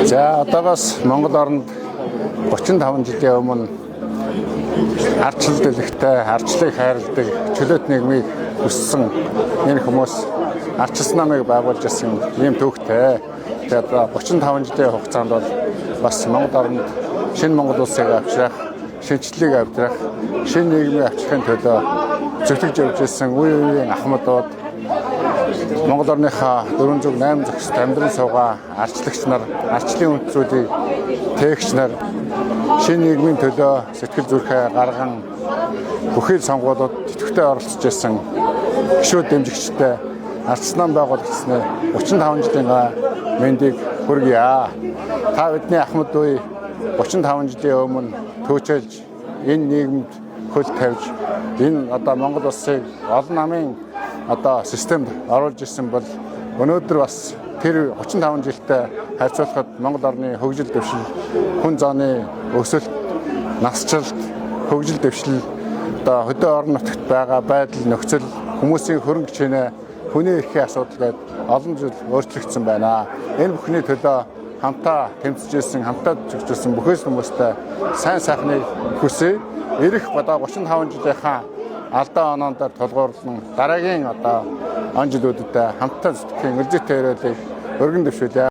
За, одоогоос Монгол оронд 35 жилийн өмнө ардчилал дэлхтэй, ардчлалыг хайрладаг чөлөөт нийгмийг хүссэн энэ хүмүүс ардчилсан намыг байгуулж ирсэн ийм түүхтэй. Тэгээд 35 жилийн хугацаанд бол бас Монгол оронд шинэ Монгол улсыг авчрах, шинэчлэлийг авчрах, шинэ нийгмийг авчрахын төлөө зүтгэж явж ирсэн үе үеийн ахмадууд, Монгол орныхоо 408 зохистой амьдран суугаа ардчлагч нар, ардчлалын үнэт зүйлийг тээгч нар, шинэ нийгмийн төлөө сэтгэл зүрхээ гарган бүхий л сонгуулиуд идэвхтэй оролцож ирсэн гишүүд дэмжигчтэй ардчилсан нам байгуулагдсаны 35 жилийн мэндийг хүргье. Та бидний ахмад үе 35 жилийн өмнө түүчэлж, энэ нийгэмд хөл тавьж, энэ одоо Монгол улсыг олон намын одоо системд оруулж ирсэн бол өнөөдөр бас тэр 35 жилтэй харьцуулахад Монгол орны хөгжил дэвшил, хүн зооны өсөлт, насжилт, хөгжил дэвшил, одоо хөдөө орон нутагт байгаа байдал нөхцөл, хүмүүсийн хөрөнгө чинээ, хүний эрхийн асуудал гээд олон зүйл өөрчлөгдсөн байна. Энэ бүхний төлөө хамтаа тэмцэж ирсэн, хамтаа зүтгэж ирсэн бүхээс хүмүүстэй сайн сайхныг хүсье. Ирэх одоо 35 жилийнхаа алдаа оноонд тулгуурлан дараагийн одоо он жилүүдэд хамтаа зүтгэхийн үлзийтэй ерөөлийг өргөн дэвшүүлье.